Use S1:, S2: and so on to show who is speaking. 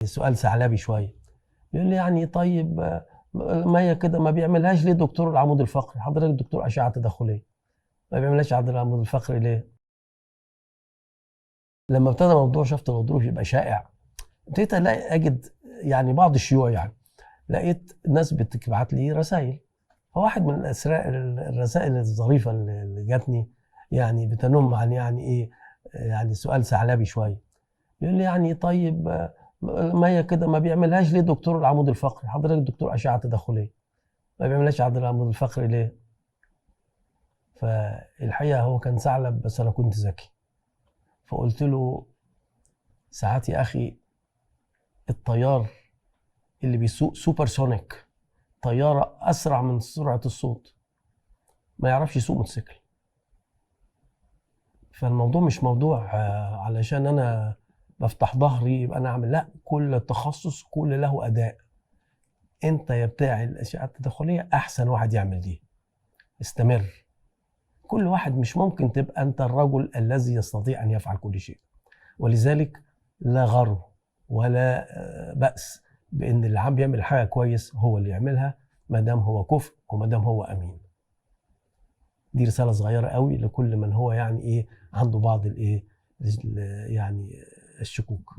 S1: سؤال ثعلبي شوية، بيقول لي يعني طيب ما هي كده ما بيعملهاش ليه دكتور العمود الفقري؟ حضرتك دكتور اشعه تداخليه، ما بيعملهاش عند العمود الفقري ليه؟ لما ابتدى موضوع شفط الغضروف يبقى شائع، ابتديت الاقي اجد يعني بعض الشيوع، يعني لقيت ناس بتبعت لي رسائل. فواحد من الرسائل الظريفة اللي جاتني يعني بتنم عن يعني ايه، يعني سؤال ثعلبي شوية، بيقول لي يعني طيب ما هي كده ما بيعملهاش ليه دكتور العمود الفقري؟ حضرتك دكتور اشعه تداخليه، ما بيعملهاش عند العمود الفقري ليه؟ فالحقيقة هو كان ثعلب بس انا كنت ذكي، فقلت له ساعات يا اخي الطيار اللي بيسوق supersonic، طيارة اسرع من سرعة الصوت، ما يعرفش يسوق موتوسيكل. فالموضوع مش موضوع علشان انا بفتح ظهري يبقى انا اعمل، لا، كل تخصص كل له اداء. انت يا بتاع الاشعة التداخليه احسن واحد يعمل دي، استمر. كل واحد مش ممكن تبقى انت الرجل الذي يستطيع ان يفعل كل شيء. ولذلك لا غرو ولا بأس بان اللي عم بيعمل حاجة كويس هو اللي يعملها، ما دام هو كفء وما دام هو امين. دي رسالة صغيرة قوي لكل من هو يعني ايه عنده بعض الايه يعني الشكوك.